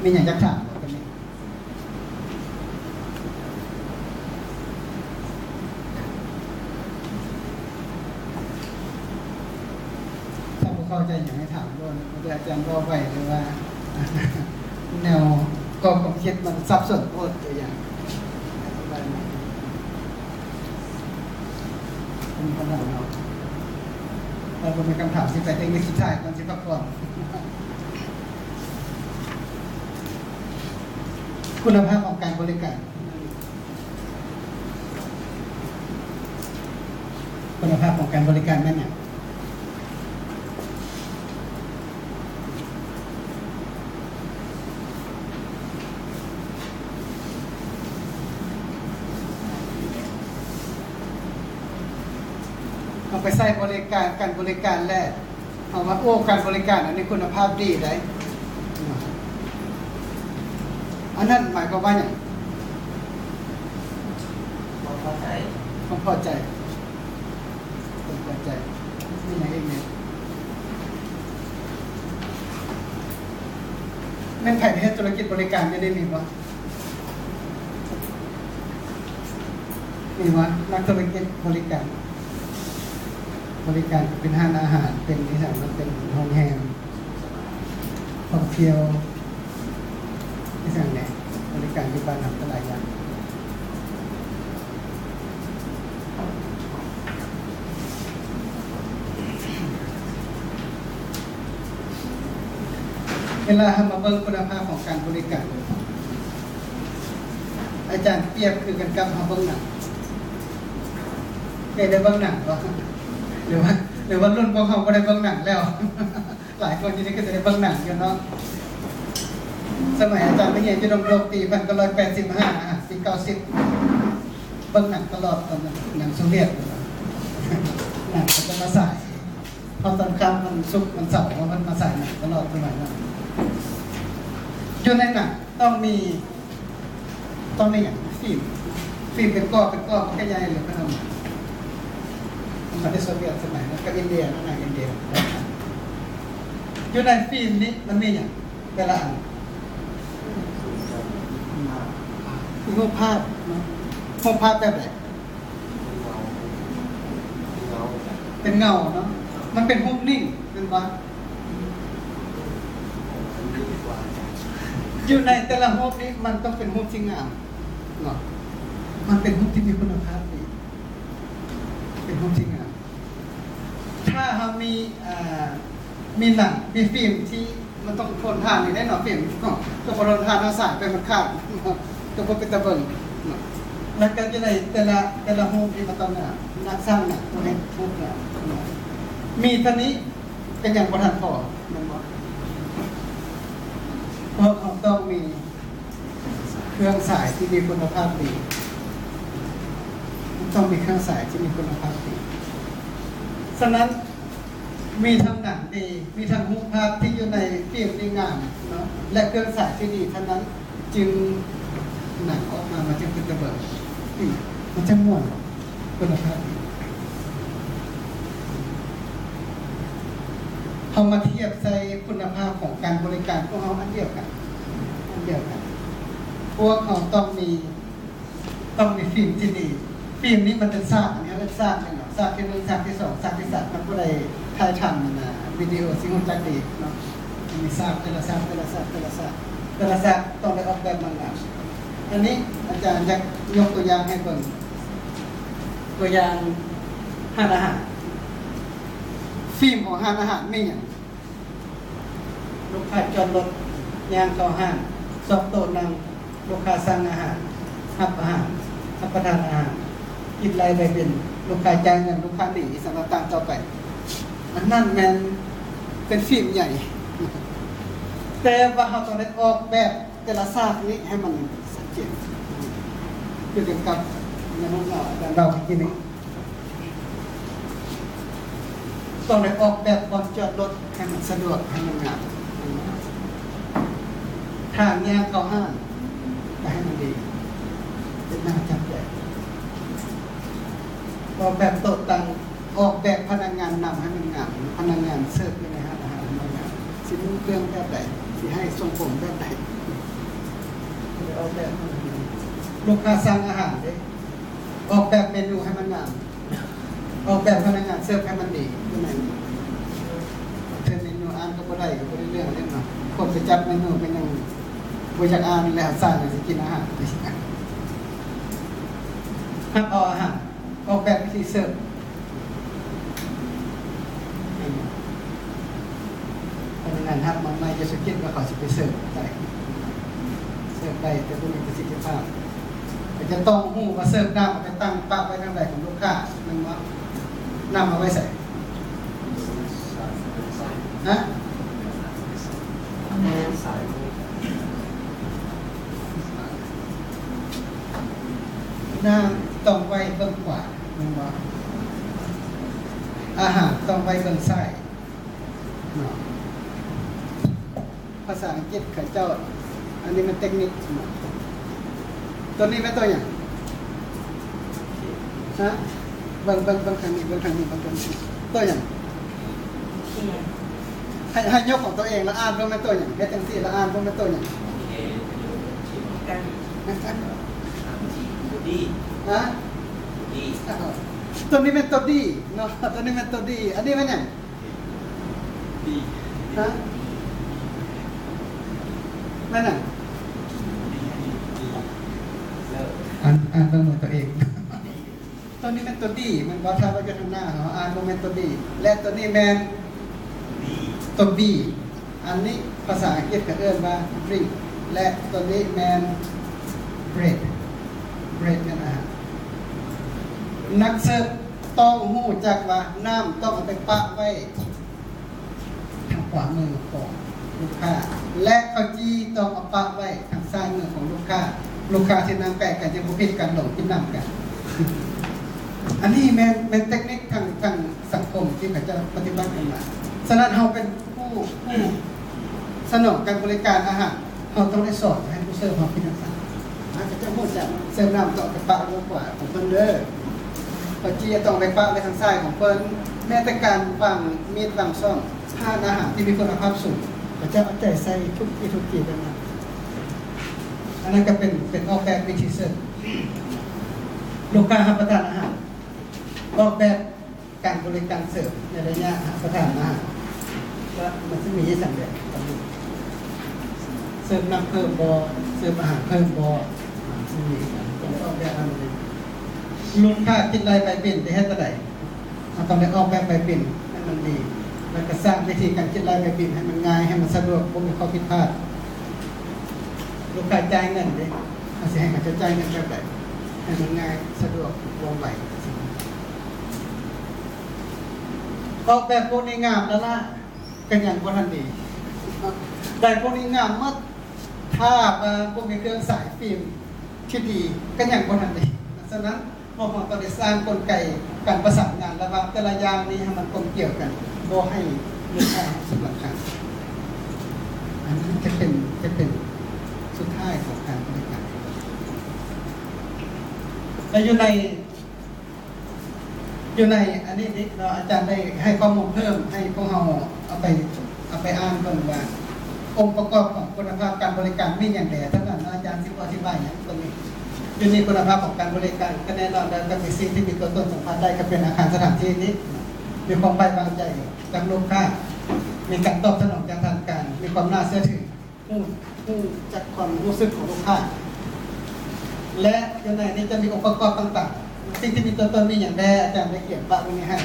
ມີຫຍັງຢາກຖາມບໍ່? ຖ້າບໍ່ເຂົ້າໃຈຫຍັງໃຫ້ຖາມໂລດ, ບໍ່ແມ່ນອາຈານເວົ້າໄວ ຫຼືວ່າແນວຄວາມຄິດມັນສັບສົນໂພດ ຕົວຢ່າງ ເປັນຄົນເຮົາເນາະ. ຖ້າບໍ່ມີຄຳຖາມ ຊິໄປເຕັກນິກສຸດທ້າຍກ່ອນຊິພັກຜ່ອນ. ຄຸນນະພາບຂອງການບໍລິການ. ຄຸນນະພາບຂອງການບໍລິການແມ່ນຫຍັງ? ເຮົາໄປໃຊ້ບໍລິການ, ການບໍລິການແລ້ວ ເຮົາວ່າ ໂອ້ ການບໍລິການອັນນີ້ຄຸນນະພາບດີໃດ໋. ອັນນັ້ນໝາຍຄວາມວ່າຫຍັງ? ຄວາມພໍໃຈ. ຄວາມພໍໃຈ. ເພິ່ນເຂົ້າໃຈ. ມີຫຍັງອີກແດ່? ແມ່ນໃຜໄປເຮັດທຸລະກິດບໍລິການຢູ່ນີ້ ມີບໍ່? ມີບໍ່? ນັກທຸລະກິດບໍລິການ, ບໍລິການເປັນຮ້ານອາຫານ, ເປັນອີ່ຫຍັງ, ເປັນໂຮງແຮມ, ທ່ອງທ່ຽວ, ອີ່ຫຍັງແດ່, ບໍລິການຢູ່ບ້ານເຮົາກໍຫຼາຍຢ່າງ. ເວລາເຮົາມາເບິ່ງຄຸນນະພາບຂອງການບໍລິການ, ອາຈານປຽບຄືກັນກັບເຮົາເບິ່ງໜັງ. ເຄີຍໄດ້ເບິ່ງໜັງບໍ່? ຫຼືວ່າ ຫຼືວ່າລຸ້ນພວກເຮົາບໍ່ໄດ້ເບິ່ງໜັງແລ້ວ? ຫຼາຍຄົນຢູ່ນີ້ກໍຈະໄດ້ເບິ່ງໜັງຢູ່ເນາະ. ສະໄໝອາຈານໄປຮຽນຢູ່ດົງໂດກ ປີພັນເກົ້າຮ້ອຍແປດສິບຫ້າ ປີເກົ້າສິບ ເບິ່ງໜັງຕະຫຼອດຕອນນັ້ນ ໜັງໂຊວຽດ ໜັງເຂົາຈະມາສາຍ ເພາະຕອນຄ່ຳວັນສຸກວັນເສົາ ເຂົາເພິ່ນມາສາຍໜັງຕະຫຼອດສະໄໝນັ້ນ. ຢູ່ໃນໜັງຕ້ອງມີ ຕ້ອງມີຫຍັງ? ຟີມ. ຟີມເປັນກ້ອນ ເປັນກ້ອນ ມັນກໍໃຫຍ່ເລີຍ ເພິ່ນເອົາມາ. ມັນມາແຕ່ໂຊວຽດສະໄໝນັ້ນ ກັບອິນເດຍ ໜັງອິນເດຍ. ຢູ່ໃນຟີມນີ້ມັນມີຫຍັງ? ແຕ່ລະອັນ ຮູບພາບເນາະ. ຮູບພາບແບບໃດ? ເປັນເງົາເນາະ. ມັນເປັນຮູບນິ້ງແມ່ນບໍ່? ຢູ່ໃນແຕ່ລະຮູບນີ້ມັນຕ້ອງເປັນຮູບທີ່ງາມເນາະ. ມັນເປັນຮູບທີ່ມີຄຸນນະພາບດີ ເປັນຮູບທີ່ງາມ. ຖ້າເຮົາມີ ອ່າ ມີໜັງ ມີຟີມທີ່ ມັນຕ້ອງທົນທານນີ້ແຫຼະເນາະ ຟີມເນາະ. ຖ້າບໍ່ທົນທານ ເຮົາສາຍໄປມັນຂາດ ກໍບໍ່ເປັນຕາເບິ່ງເນາະ. ແລ້ວກໍຢູ່ໃນແຕ່ລະ ແຕ່ລະຮູບນີ້ມັນຕ້ອງງາມ. ນັກສ້າງໜັງຕ້ອງເຮັດຮູບງາມ. ມີເທົ່ານີ້ກໍຍັງບໍ່ທັນພໍແມ່ນບໍ່? ພວກເຮົາຕ້ອງມີ ເຄື່ອງສາຍທີ່ມີຄຸນນະພາບດີ. ມັນຕ້ອງມີເຄື່ອງສາຍທີ່ມີຄຸນນະພາບດີ. ສະນັ້ນ ມີທັງໜັງດີ, ມີທັງຮູບພາບທີ່ຢູ່ໃນຟິມທີ່ງາມເນາະ ແລະ ເຄື່ອງສາຍທີ່ດີເທົ່ານັ້ນ ຈຶ່ງ ໜັງອອກມາ ມັນຈຶ່ງເປັນຕາເບິ່ງ. ອືມ ມັນຈັ່ງມ່ວນ. ຄຸນນະພາບດີ. ເຮົາມາທຽບໃສ່ຄຸນນະພາບຂອງການບໍລິການຂອງເຮົາອັນດຽວກັນ, ອັນດຽວກັນ. ພວກເຮົາຕ້ອງມີ, ຕ້ອງມີຟິມທີ່ດີ. ຟິມນີ້ມັນເປັນສາກ, ອັນນີ້ເອີ້ນສາກແມ່ນບໍ່? ສາກທີໜຶ່ງ, ສາກທີສອງ, ສາກທີສາມ. ຄັນຜູ້ໃດຖ່າຍທຳ ອັນນ່າ ວິດີໂອຊິຮູ້ຈັກດີເນາະ. ມີສາກ ແຕ່ລະສາກ ແຕ່ລະສາກ ແຕ່ລະສາກ ແຕ່ລະສາກຕ້ອງໄດ້ອອກແບບມາງາມ. ອັນນີ້ອາຈານຢາກຍົກຕົວຢ່າງໃຫ້ເບິ່ງ. ຕົວຢ່າງຮ້ານອາຫານ, ຟິມຂອງຮ້ານອາຫານມີຫຍັງ? ລູກຄ້າຈອດລົດ, ຍ່າງເຂົ້າຮ້ານ, ຊອກໂຕະນັ່ງ, ລູກຄ້າສັ່ງອາຫານ, ຮັບອາຫານ, ຮັບປະທານອາຫານ, ຄິດໄລ່ໃບບິນ, ລູກຄ້າຈ່າຍເງິນ, ລູກຄ້າໜີ, ສຳລັບຕາມຕໍ່ໄປ. ອັນນັ້ນແມ່ນເປັນຟິມໃຫຍ່, ແຕ່ວ່າເຮົາຕ້ອງໄດ້ອອກແບບ ແຕ່ລະສາກນີ້ໃຫ້ມັນຊັດເຈນ ຄືກັນກັບໃນຫ້ອງເຮົາ ອາຈານເວົ້າເມື່ອກີ້ນີ້ ຕ້ອງໄດ້ອອກແບບບ່ອນຈອດລົດໃຫ້ມັນສະດວກ ໃຫ້ມັນງາມ, ທາງຍ່າງເຂົ້າຮ້ານກໍໃຫ້ມັນດີ ເປັນໜ້າຈັບໃຈ, ອອກແບບໂຕະຕັ່ງ ອອກແບບພະນັກງານນຳໃຫ້ມັນງາມ, ພະນັກງານເສີບຢູ່ໃນຮ້ານອາຫານໃຫ້ມັນງາມ, ຊິນຸ່ງເຄື່ອງແບບໃດ, ຊິໃຫ້ຊົງຜົມແບບໃດ, ແບບ ລູກຄ້າສັ່ງອາຫານເດ້ ອອກແບບເມນູໃຫ້ມັນງາມ ອອກແບບພະນັກງານເສີບໃຫ້ມັນດີ ຄືແມ່ນເປັນເມນູ ອ່ານກໍບໍ່ໄດ້ ກໍບໍ່ໄດ້ເລື່ອງເດ້ເນາະ. ຄົນໄປຈັບເມນູ ເປັນຫຍັງບໍ່ຢາກອ່ານ ແລ້ວຊາຍມັນຊິກິນອາຫານ ຮັບເອົາອາຫານ ອອກແບບວິທີເສີບ ພະນັກງານຮັບມາໃໝ່ ຈະສັງເກດວ່າເຂົາຊິໄປເສີບໄດ້ ເສີບໄດ້ ແຕ່ບໍ່ມີປະສິດທິພາບ. ກໍຈະຕ້ອງຮູ້ວ່າເສີບນ້ຳເອົາໄປຕັ້ງປະໄວ້ທາງໃດຂອງລູກຄ້າ ແມ່ນບໍ່? ນ້ຳເອົາໄວ້ໃສ? ຮະ? ນ້ຳຕ້ອງໄວ້ເບື້ອງຂວາ ແມ່ນບໍ່? ອາຫານຕ້ອງໄວ້ເບື້ອງຊ້າຍເນາະ. ພາສາອັງກິດເຂົາເຈົ້າ ອັນນີ້ມັນເຕັກນິກເນາະ. ຕົວນີ້ແມ່ນຕົວຫຍັງ? ຮະ? ເບິ່ງ ເບິ່ງ ເບິ່ງທາງນີ້ ເບິ່ງທາງນີ້ ເບິ່ງທາງນີ້ ຕົວຫຍັງ? ໃຫ້ ໃຫ້ຍົກຂອງຕົວເອງ ແລ້ວອ່ານເບິ່ງແມ່ນຕົວຫຍັງ? ເຮັດຈັ່ງຊີ້ ແລ້ວອ່ານເບິ່ງແມ່ນຕົວຫຍັງ? ຮະ? ຕົວນີ້ແມ່ນຕົວດີເນາະ ຕົວນີ້ແມ່ນຕົວດີ. ອັນນີ້ແມ່ນຫຍັງ? ຮະ? ແມ່ນຫຍັງ? ອ່ານ ອ່ານເບິ່ງເໝືອນຕົວເອງ. ຕົວນີ້ແມ່ນຕົວດີ ແມ່ນບໍ່? ຖ້າວ່າຢູ່ທາງໜ້າເຮົາອ່ານບໍ່ແມ່ນຕົວດີ ແລະ ຕົວນີ້ແມ່ນຕົວບີ. ອັນນີ້ພາສາອັງກິດເຂົາເອີ້ນວ່າ drink ແລະ ຕົວນີ້ແມ່ນ bread. bread ແມ່ນອາຫານ. ນັກເສີບຕ້ອງຮູ້ຈັກວ່ານ້ຳຕ້ອງເອົາໄປປະໄວ້ ທາງຂວາມືຂອງລູກຄ້າ ແລະ ເຂົ້າຈີ່ຕ້ອງເອົາປະໄວ້ທາງຊ້າຍມືຂອງລູກຄ້າ. ລູກຄ້າຊິນັ່ງໃກ້ກັນ ຈະບໍ່ຜິດກັນ ຫຼົງກິນນ້ຳກັນ. ອັນນີ້ແມ່ນ ແມ່ນເຕັກນິກທາງ ທາງສັງຄົມທີ່ເຂົາເຈົ້າປະຕິບັດກັນມາ. ສະນັ້ນ ເຮົາເປັນຜູ້ ຜູ້ສະໜອງການບໍລິການອາຫານ ເຮົາຕ້ອງໄດ້ສອນໃຫ້ຜູ້ເສີບເຮົາເປັນຈັ່ງຊັ້ນ. ອາດຈະຮູ້ຈັກເສີບນ້ຳຕ້ອງໄປປະຢູ່ຂວາຂອງເພິ່ນເດີ ເຂົ້າຈີ່ຕ້ອງໄປປະໄວ້ທາງຊ້າຍຂອງເພິ່ນ. ແມ້ແຕ່ການວາງມີດວາງຊ້ອນ ຮ້ານອາຫານທີ່ມີຄຸນນະພາບສູງ ເຂົາເຈົ້າເອົາໃຈໃສ່ທຸກທີ່ທຸກທີ່ແບບນັ້ນ. ອັນນັ້ນກໍເປັນ ເປັນອອກແບບວິທີເສີບ ລູກຄ້າຮັບປະທານອາຫານ ອອກແບບ ການບໍລິການເສີບໃນໄລຍະຮັບປະທານອາຫານ ວ່າມັນຊິມີອີ່ຫຍັງແດ່? ເສີບນ້ຳເພີ່ມບໍ່? ເສີບອາຫານເພີ່ມບໍ່? ຊິມີອີ່ຫຍັງ? ຕ້ອງອອກແບບນັ້ນເລີຍ. ລູກຄ້າຄິດໄລ່ໃບບິນ ຈະເຮັດແນວໃດ? ເຮົາຕ້ອງໄດ້ອອກແບບໃບບິນໃຫ້ມັນດີ ແລ້ວກໍສ້າງວິທີການຄິດໄລ່ໃບບິນໃຫ້ມັນງ່າຍ, ໃຫ້ມັນສະດວກ, ບໍ່ມີຂໍ້ຜິດພາດ. ລູກຄ້າຈ່າຍເງິນເດ້, ເຮົາຊິໃຫ້ເຂົາເຈົ້າຈ່າຍເງິນແບບໃດ ໃຫ້ມັນງ່າຍ, ສະດວກ, ວ່ອງໄວ. ອອກແບບພວກນີ້ງາມແລ້ວລະ ກໍຍັງບໍ່ທັນດີ. ໄດ້ພວກນີ້ງາມໝົດ, ຖ້າວ່າບໍ່ມີເຄື່ອງສາຍຟິມທີ່ດີ ກໍຍັງບໍ່ທັນດີ. ສະນັ້ນ ພວກເຮົາຕ້ອງໄດ້ສ້າງກົນໄກການປະສານງານລະຫວ່າງແຕ່ລະຢ່າງນີ້ໃຫ້ມັນກົມກຽວກັນ, ບໍ່ໃຫ້ມີການສະລັບກັນ. ອັນນີ້ຈະເປັນ, ຈະເປັນສຸດທ້າຍຂອງການບໍລິການ. ແລະ ຢູ່ໃນ ຢູ່ໃນອັນນີ້ເນາະ ອາຈານໄດ້ໃຫ້ຂໍ້ມູນເພີ່ມໃຫ້ພວກເຮົາເອົາໄປ, ເອົາໄປອ່ານເບິ່ງວ່າ ອົງປະກອບຂອງຄຸນນະພາບການບໍລິການມີຫຍັງແດ່. ເທົ່ານັ້ນເນາະ ອາຈານຊິບໍ່ອະທິບາຍຫຍັງຕົວນີ້. ຢູ່ໃນຄຸນນະພາບຂອງການບໍລິການ ກໍແນ່ນອນແລ້ວ ກໍມີສິ່ງທີ່ມີຕົວຕົນສຳພັດໄດ້ ກໍເປັນອາຄານສະຖານທີ່ນີ້ ມີຄວາມໄວ້ວາງໃຈຈາກລູກຄ້າ, ມີການຕອບສະໜອງຢ່າງທັນການ, ມີຄວາມໜ້າເຊື່ອຖື. ຮູ້, ຮູ້ຈັກຄວາມຮູ້ສຶກຂອງລູກຄ້າ ແລະ ຢູ່ໃນນີ້ຈະມີອົງປະກອບຕ່າງໆ. ສິ່ງທີ່ມີຕົວຕົນມີຫຍັງແດ່? ອາຈານໄດ້ຂຽນປະໄວ້ນີ້ໃຫ້.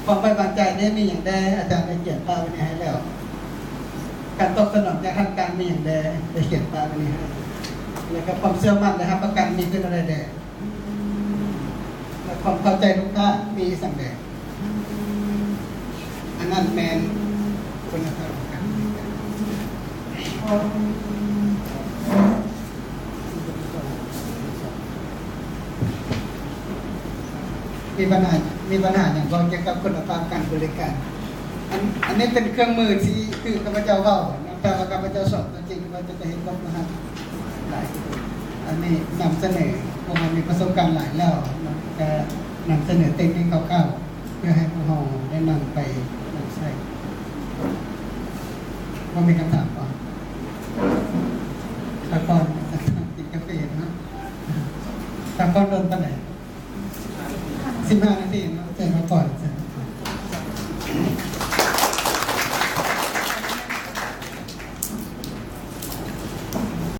ຄວາມໄວ້ວາງໃຈນີ້ມີຫຍັງແດ່? ອາຈານໄດ້ຂຽນປະໄວ້ນີ້ໃຫ້ແລ້ວ. ການຕອບສະໜອງຈາກທາງການມີຫຍັງແດ່? ໄດ້ຂຽນປະໄວ້ນີ້ໃຫ້. ແລ້ວກໍຄວາມເຊື່ອໝັ້ນ ແລະ ຮັບປະກັນມີຄືແນວໃດແດ່? ແລະ ຄວາມເຂົ້າໃຈລູກຄ້າມີສ່ຳໃດ? ອັນນັ້ນແມ່ນຄຸນນະພາບຂອງການບໍລິການ. ມີບັນຫາ, ມີບັນຫາຫຍັງບໍ່ກ່ຽວກັບຄຸນນະພາບການບໍລິການ? ອັນ, ອັນນີ້ເປັນເຄື່ອງມືທີ່ ຄືຂ້າພະເຈົ້າເວົ້າ, ແຕ່ວ່າຂ້າພະເຈົ້າສອນຕົວຈິງ ຂ້າພະເຈົ້າຈະເຮັດບົດມາໃຫ້. ຫຼາຍ. ອັນນີ້ນຳສະເໜີ, ເພາະວ່າມີປະສົບການຫຼາຍແລ້ວ, ນຳ, ກະນຳສະເໜີເຕັກນິກຄ່າວໆ ເພື່ອໃຫ້ພວກເຮົາໄດ້ນຳໄປນຳໃຊ້. ບໍ່ມີຄຳຖາມບໍ່? ລະຄອນ. ພັກຜ່ອນດົນປານໃດ? ສິບຫ້ານາທີເນາະ ເຊີນພັກຜ່ອນ.